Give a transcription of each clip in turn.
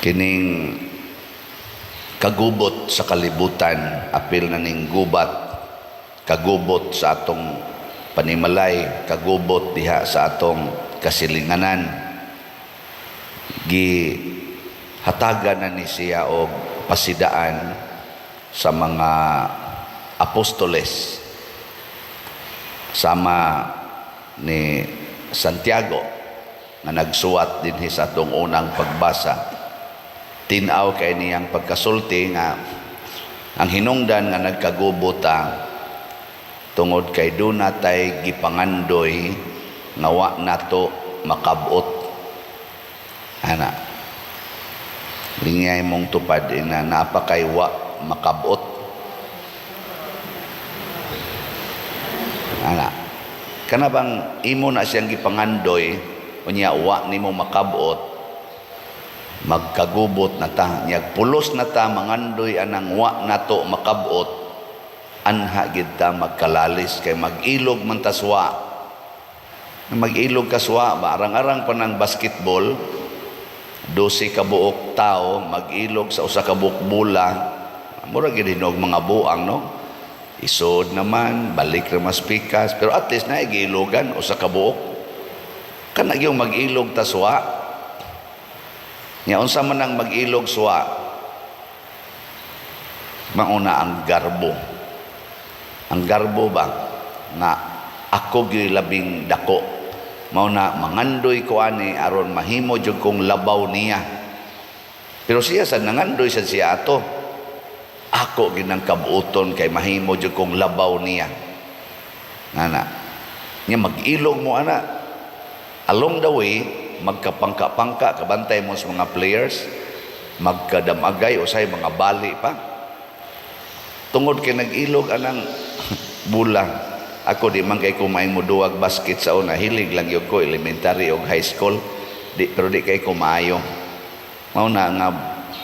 Kining kagubot sa kalibutan, apil na ning gubat, kagubot sa atong panimalay, kagubot diha sa atong kasilinganan, gi hatagan na ni siya og pasidaan sa mga apostoles sama ni Santiago nga nagsuwat dinhi sa atong unang pagbasa. Tin-aw kay niyang pagkasulti nga ang hinungdan nga nagkagubot ta tungod kay duna tay gipangandoy nga wa nato makabot. Ana, lingay mong tupad ina napakay wa makabot. Ana, kana bang imo na siyang gipangandoy, unya wa nimo makabot, magkagubot na ta. Nyag pulos na ta mangandoy anang wa nato makabot, anha gid ta magkalalis kay mag-ilog man ta suwa. Mag-ilog ka suwa ba, arang-arang pa ng basketball, 12 ka buok tao mag-ilog sa usa ka buok bola, mura gid hinog mga buang, no? Isod naman, balik ra mas pikas, pero at least na giilogan usa ka buok. Kana gyud mag-ilog ta suwa. Nya unsa man ang mag-ilog suwa? Mauna ang garbo. Ang garbo ba nga ako gyud labing dako. Mao na mangandoy ko ani aron mahimo jud kong labaw niya. Pero siya sa nangandoy sad siya ato. Ako ginang kabuoton kay mahimo jud kong labaw niya. Ana. Nya mag-ilog mo ana. Along the way, magkapangka-pangka, kabantay mo sa mga players, magkadamagay usay mga bali pa. Tungod kay nag-ilog anang bula. Ako di man kay kumain mo duwag basket sa una, hilig lang yun ko elementary og high school. Di, pero di kay kumayo. Mao na nga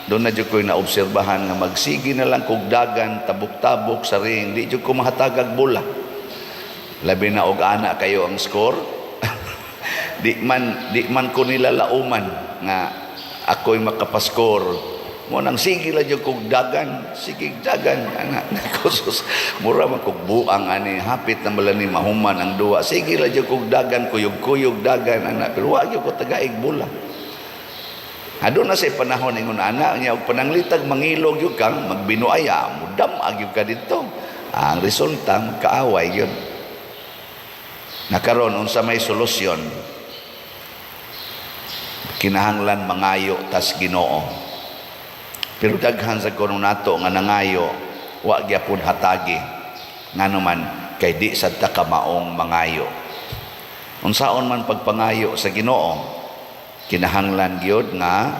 doon na jud ko'y naobserbahan nga magsige na lang kog dagan, tabok-tabok sa ring, di jud ko mahatagag bola. Labi na og ana kayo ang score. Di man ko nila lauman nga ako'y makapaskor. Mo nang sige lang jud kog dagan, sige dagan ana nako sus, mura man kog buang ani, hapit na mala ni mahuman ang duwa. Sige lang jud kog dagan, kuyog-kuyog dagan ana, pero wa gyud ko tagaig bola. Adto na sa panahon ingon ana nya og pananglitag mangilog gyud kang magbinuaya, mudam-ag gyud ka didto. Ang resulta, magkaaway gyud. Nakaron, unsa may solusyon? Kinahanglan mangayo tas Ginoo. Pero daghan sa kuno nato nga nangayo, wa gyapon hatagi. Ngano man? Kay di sad ta kamaong mangayo. Unsaon man pagpangayo sa Ginoo? Kinahanglan gyud nga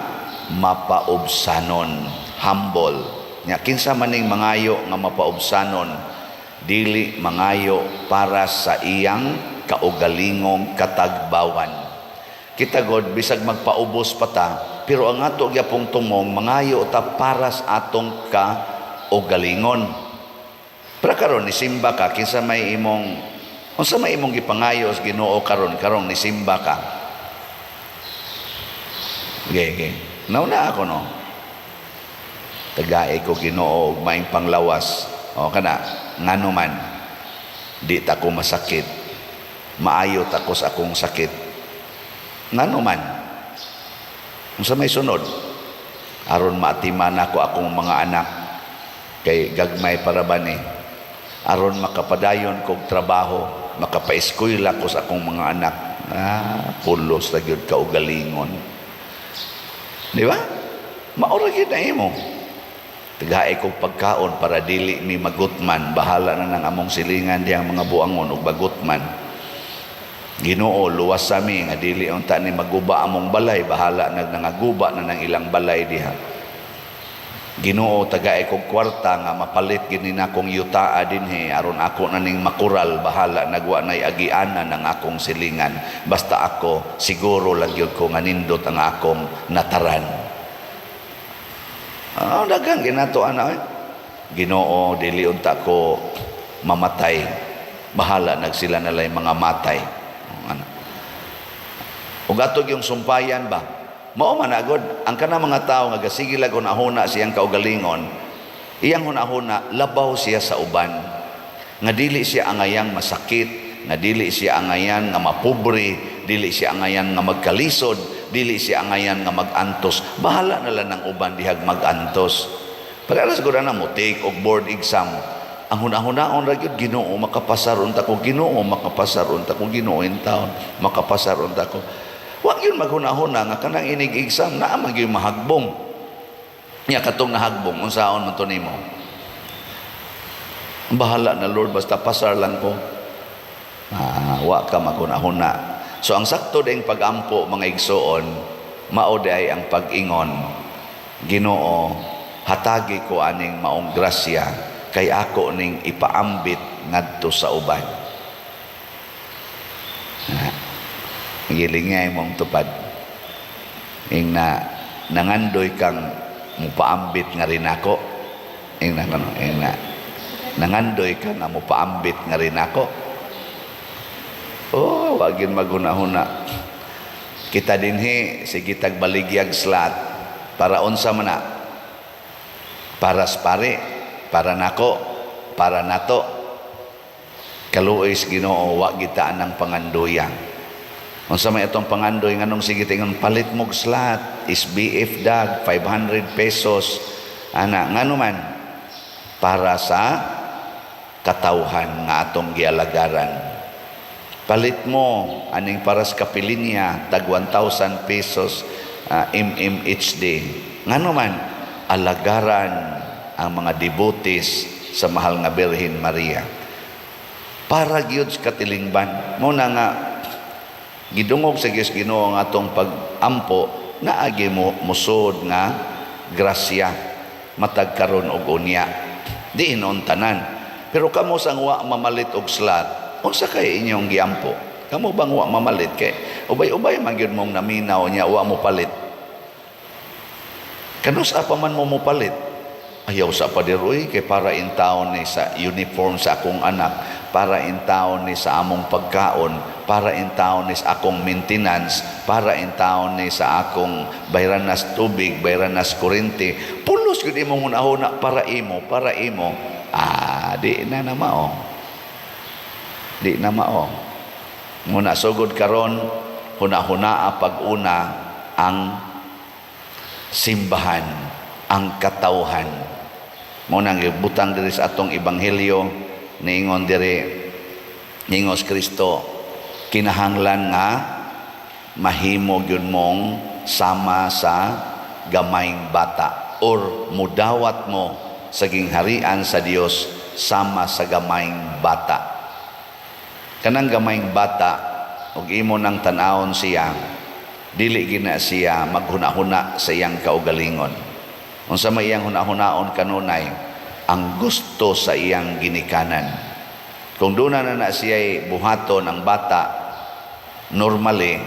mapaubsanon, humble. Nya kinsa man ning mangayo nga mapaubsanon? Dili mangayo para sa iyang kaugalingong katagbawan. Kita god, bisag magpaubos pa ta, pero ang ato gyapong tumong, mangayo ta para sa atong kaugalingon. Pero karon nisimba ka, kinsa may imong, unsa may imong gipangayo sa Ginoo karon karong nisimba ka? Okay, okay. Nauna ako, no. Tagae ko, Ginoo, og maayong panglawas. O kana, ngano man di ta ko masakit. Maayo ta ko sa akong sakit. Ngano man? Unsa may sunod? Aron maatiman ako akong mga anak kay gagmay para ba ni. Aron makapadayon kog trabaho, makapaeskwela ko sa akong mga anak. Ah, pulos na gyud kaugalingon. Di ba? Maura gyud na imo. Tagae kog pagkaon para dili mi magutman, bahala na nang among silingan diyang mga buangon og bagutman. Ginoo, luwas sa mi nga dili unta ni maguba among balay, bahala nag nangaguba na nang ilang balay diha. Ginoo, tagae kog kwarta nga mapalit gini na akong yutaa dinhi aron ako na ning makural, bahala nagwa nay agianan ng akong silingan. Basta ako siguro lang gyud ko nga nindot ang akong nataran. Ah, daghan ginato ana eh. Ginoo, dili unta ko mamatay. Bahala nagsila nalay mga matay. Ana. Ug ato yung sumpayan ba? Mao man agod. Ang kanang mga tao nga gasige lag hunahuna siyang kaugalingon, iyang hunahuna labaw siya sa uban. Nga dili siya angayang masakit, nga dili siya angayan nga mapobre, dili siya angayan nga magkalisod, dili siya angayan nga magantos. Bahala na lang ng uban dihag magantos. Para siguro na mo take og board exam. Ang hunahunaon ra gyud, "Ginoo, makapasar unta ko. Ginoo, makapasar unta ko. Ginoo in taon, makapasar unta ko." Wa gyud maghunahuna nga kanang inig exam naa man gyud mahagbong. Nya katong nahagbong, unsaon man to nimo? "Bahala na, Lord, basta pasar lang ko." Ah, wa ka maghunahuna. So ang sakto ding pagampo, mga igsoon, mao diay ang pag-ingon, "Ginoo, hatagi ko aning maong grasya kay ako ning ipaambit ngadto sa uban." Ah, gilingay mong tupad. Ing na nangandoy kang mupaambit nga rin ako. Ing na kano, ing na nangandoy ka nga mupaambit nga rin ako. Oh, wagin maghuna-huna. Kita dinhi sige tag baligyag slot para unsa man na? Para sa pare, para nako, para nato. Kaluoy sa Ginoo, wa kita anang pangandoya. Unsa may atong pangandoy? Nganong sige tingon palit mog slot, SBF dag 500 pesos ana? Ngano man? Para sa katawhan nga atong gialagaran. Palit mo aning para sa kapilinya, tag 1,000 pesos, MMHD. Ngano man? Alagaran ang mga devotees sa Mahal nga Birhen Maria. Para gyud sa katilingban. Mo na nga gidungog sa Dios Ginoo ang atong pag-ampo, naagi mo musod nga grasya matag karon og unya. Di hinuon tanan. Pero kamo sang wa mamalit og slot, unsa kay inyong giampo? Kamo bang wa mamalit kay ubay-ubay man gyud mong naminaw niya wa mo palit? Kanus pa man mo mopalit? "Ayaw sa paderoy kay para in taon ni sa uniform sa akong anak, para in taon ni sa among pagkaon, para in taon ni sa akong maintenance, para in taon ni sa akong bayran nas tubig, bayran nas kuryente." Pulos gyud imong hunahuna para imo, para imo. Ah, di na na mao. Di na mao. Muna sugod karon, huna-hunaa pag-una ang simbahan, ang katawhan. Mo nang gibutang diri sa atong ebanghelyo, niingon diri, niingon si Kristo, kinahanglan nga mahimo gyud mong sama sa gamayng bata or mudawat mo sa gingharian sa Dios sama sa gamayng bata. Kanang gamayng bata, ug imo nang tan-awon siya, dili gina siya maghuna-huna sa iyang kaugalingon. Unsa may iyang hunahunaon kanunay? Ang gusto sa iyang ginikanan. Kung doon na na siya buhaton ang bata, normally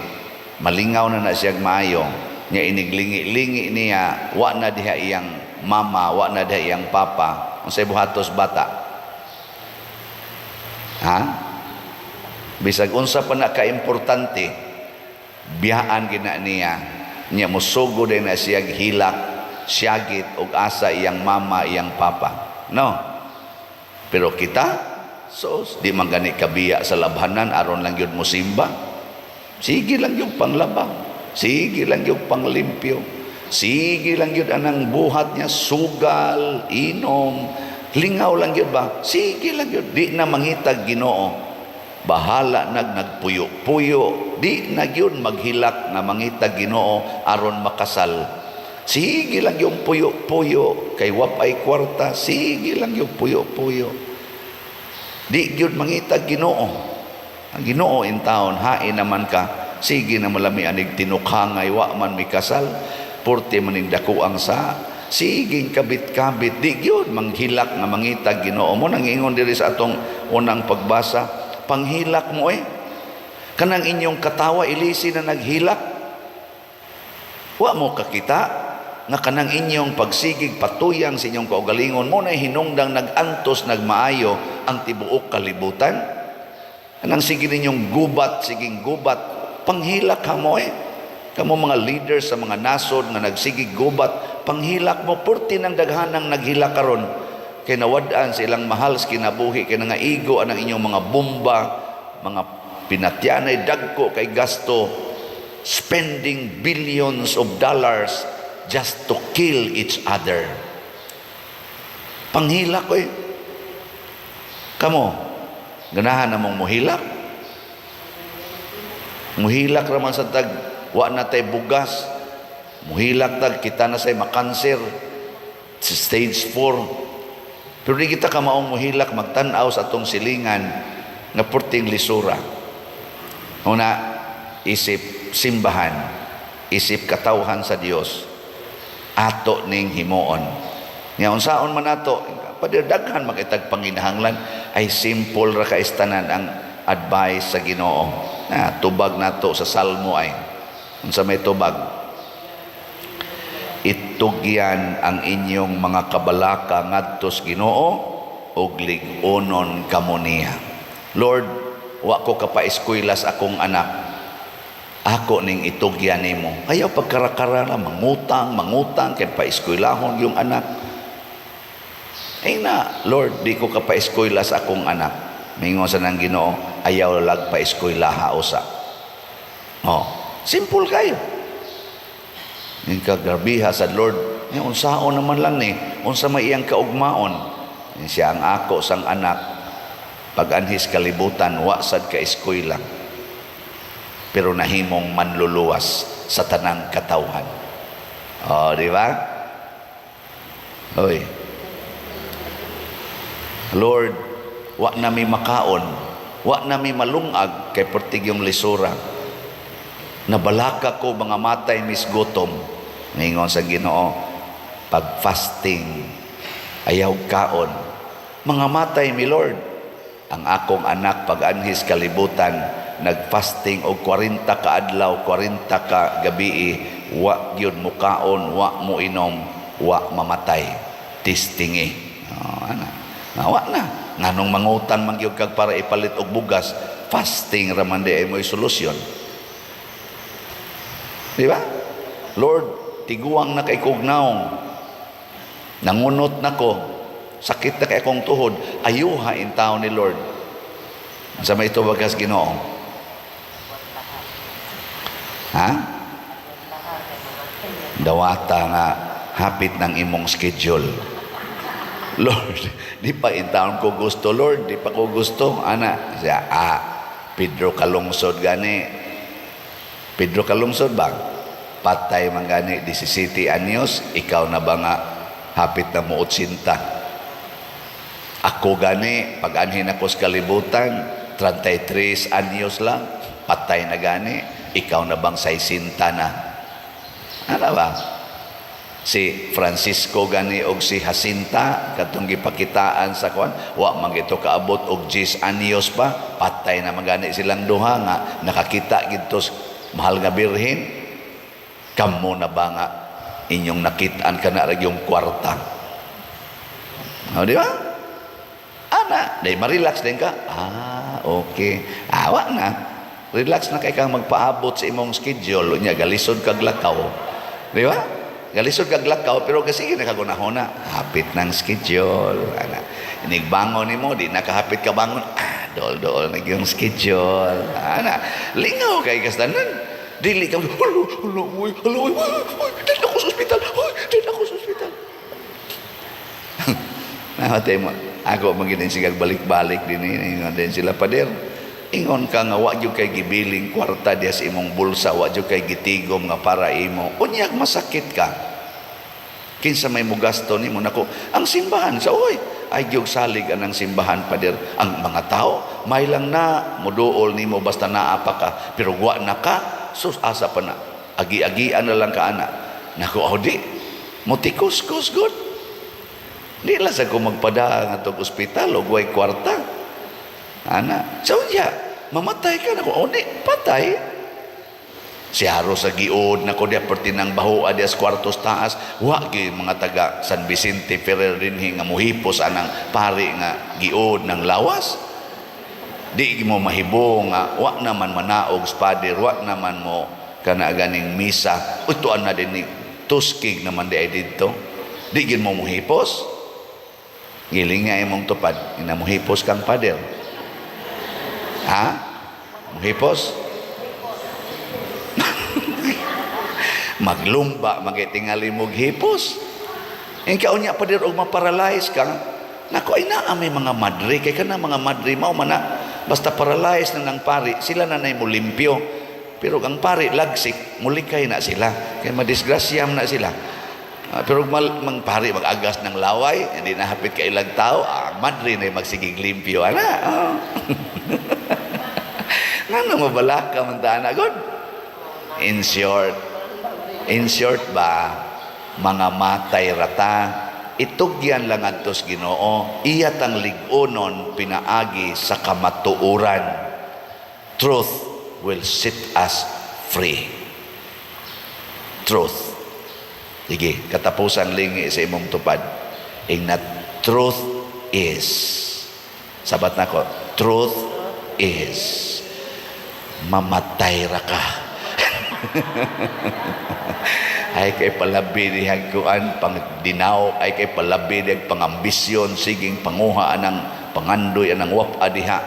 malingaw na na siya maayo nya, iniglingi-lingi niya, wa na diha iyang mama, wa na diha iyang papa, unsay buhatos bata? Ha, bisag unsa pa na kaimportante, biyaan gina niya niya, musugo din na siya hilak, siyagit og asa iyang mama, iyang papa, no? Pero kita, so di man gani kabiya sa labhanan aron lang gyud mosimba. Sige lang yung panglaba, sige lang yung panglimpyo, sige lang gyud anang buhat niya, sugal, inom, lingaw lang gyud ba, sige lang gyud, di na mangitag Ginoo. Bahala nagpuyo-puyo, di na gyud maghilak nga mangitag Ginoo aron makasal. Sige lang yung puyo-puyo kay wapay kwarta, sige lang yung puyo-puyo. Di gyud mangitag Ginoo. Ang Ginoo in taon, hain naman ka, sige na malami anig tinukhangay, wa man mikasal, purti maning dako ang sa, sige kabit-kabit, di gyud manghilak nga mangitag Ginoo mo. Nang ingon diri sa atong unang pagbasa, panghilak mo eh. Kanang inyong katawa, ilisi na naghilak. Wa mo kakita nga kanang inyong pagsigig patuyang sa inyong kaugalingon mo na hinungdang nag-antos nagmaayo ang tibuok kalibutan. Kanang sige ninyong gubat, siging gubat, panghilak ha mo eh. Kamo mga leaders sa mga nasod nga nagsigig gubat, panghilak mo. Purti ng daghanang naghilak karon kay nawad-an sa ilang mahal sa kinabuhi, kay nangaigo ang inyong mga bomba, mga pinatyanay, dagko kay gasto, spending billions of dollars just to kill each other. Panghilak ko eh. Kamo, ganahan namong muhilak? Muhilak raman sa tag wa na tay bugas. Muhilak tag kita na say makanser sa stage 4. Pero di kita kamaong muhilak magtan-aw sa atong silingan nga purting lisura. Una, isip simbahan, isip katawhan sa Dios, ato ning himuon. Nga unsaon man ato, pader, daghan makitag panginahanglan, ay simple ra ka istanan ang advice sa Ginoo. Na tubag nato sa Salmo ay unsa may tubag? "Itugyan ang inyong mga kabalaka ngadto sa Ginoo ug lig-unon kamo niya." Lord, wa ko kapaeskwela sa akong anak. Ako ning itugyan nimo. Ayaw pagkarakara na mangutang, mangutang kay paeskwelahon yung anak. Ay na, "Lord, di ko kapaeskwela sa akong anak." Mingon sa nang Ginoo, "Ayaw lag paeskwelaha usa." Oh, simple kayo. Yung kagarbiha sa Lord, yung unsaon naman lang ni, unsa may iyang kaugmaon. Yung siya ang ako sang anak, pag anhis kalibutan, wa sad ka eskwela. Pero nahimong manluluwas sa tanang katawhan. Oh, di ba? Oy. Lord, wa na mi makaon, wa na mi malungag kay pertig yung lisura. Nabalaka ko mga matay mis gutom. Ningon sa Ginoo, pag fasting, ayaw kaon. Mga matay mi, Lord. Ang akong anak pag anhis kalibutan, nagfasting og 40 ka adlaw, 40 ka gabi, wa gyud mo kaon, wa mo inom, wa mamatay. Testingi. Oh, ana. Nawa na. Nganong mangutang man gyud kag para ipalit og bugas, fasting ra man di ay mo'y solusyon. Di ba? Lord, tiguang na kay kog naong. Nangunot na ko. Sakit na kay akong tuhod. Ayuha in tao ni Lord. Sa may tubagas Ginoo. Ha? Dawata nga hapit ng imong schedule. Lord, di pa in taon ko gusto, Lord, di pa ko gusto. Ana, siya, ah, Pedro Kalungsod gani. Pedro Kalungsod ba? Patay man gani 17 anyos, ikaw na ba nga hapit na mo 80? Ako gani, pag anhin ako sa kalibutan, 33 anyos lang, patay na gani, ikaw na bang 60 na? Ano ba? Si Francisco gani og si Jacinta katong gipakitaan sa kuan, wa man gito kaabot og 10 anyos pa, patay na man gani silang duha nga nakakita gidto sa mahal nga birhen. Kamo na ba nga inyong nakitaan kana ra yung kwarta? O, di ba? Ana, day ma-relax din ka. Ah, okay. Awa na. Relax na kay kang magpaabot sa imong schedule. Unya, galisod kag lakaw. Di ba? Galisod kag lakaw, pero kasi nakagunahon na. Hapit ng schedule. Ana. Inigbangon nimo, di nakahapit ka bangon. Ah, dool-dool na yung schedule. Ana. Lingaw kay kastanan. Dili ka, "Halo, halo, uy, halo, uy, uy, uy, dali ako sa ospital, uy, dali ako sa ospital." Namatay mo. Ako magiging sigag balik-balik din ingon din sila, "Pader, ingon ka nga wa jud kay gibiling kwarta diya sa imong bulsa, wa jud kay gitigom nga para imo. Unyag masakit ka. Kinsa may mugasto nimo?" Nako, ang simbahan sa oy ay gyud salig anang simbahan, pader. Ang mga tao may lang na muduol nimo basta naa pa ka, pero wa na ka, sus, asa pa na, agi-agian na lang ka ana. Nako, oh, di mutikos-kos gud. Di lang sa ko magpada nga tog ospital og way kwarta. Ana, so unya, mamatay ka na ko. O di, patay. Si Haro sa giod na ko diya pertinang bahoa diya sa kwartos taas. Wa gi mga taga San Vicente Ferrer dinhi nga muhipos anang pari nga giod ng lawas. Di mo mahibong nga wa naman manaog sa pader, wa naman mo Kana ganing misa, utuan na din ni tuskig naman di ay didto. Di gin mo muhipos. Giling nga imong tupad, ina muhipos kang pader. Ha? Muhipos? Maglumba, magitingali mo hipos. Ang kaunya pader og maparalyze ka, nako ay naa may mga madre, kay kana mga madre mao man na, basta paralyze na ng pari, sila na nay mo limpyo. Pero ang pari lagsik, mulikay na sila, kay madisgrasya na sila. Pero mang pari mag-agas ng laway, hindi na hapit ka ilang tao, ang madre na magsigig limpyo, ana. Oh. Ngano mabalaka man ta ana god? In short ba, mga matay rata, itugyan lang adtos Ginoo, iya tang lig-onon pinaagi sa kamatuoran. Truth will set us free. Truth. Sige, katapusan lingi sa imong tupad. Ingna, "Truth is." Sabat nako, "Truth is." Mamatay ra ka. Ay kay palabi dihag kuan pang dinaw, ay kay palabi dihag pangambisyon, siging panguha anang pangandoy anang wap diha.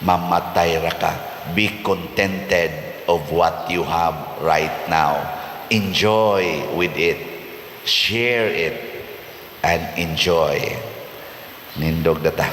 Mamatay ra ka. Be contented of what you have right now. Enjoy with it. Share it and enjoy. Nindog data.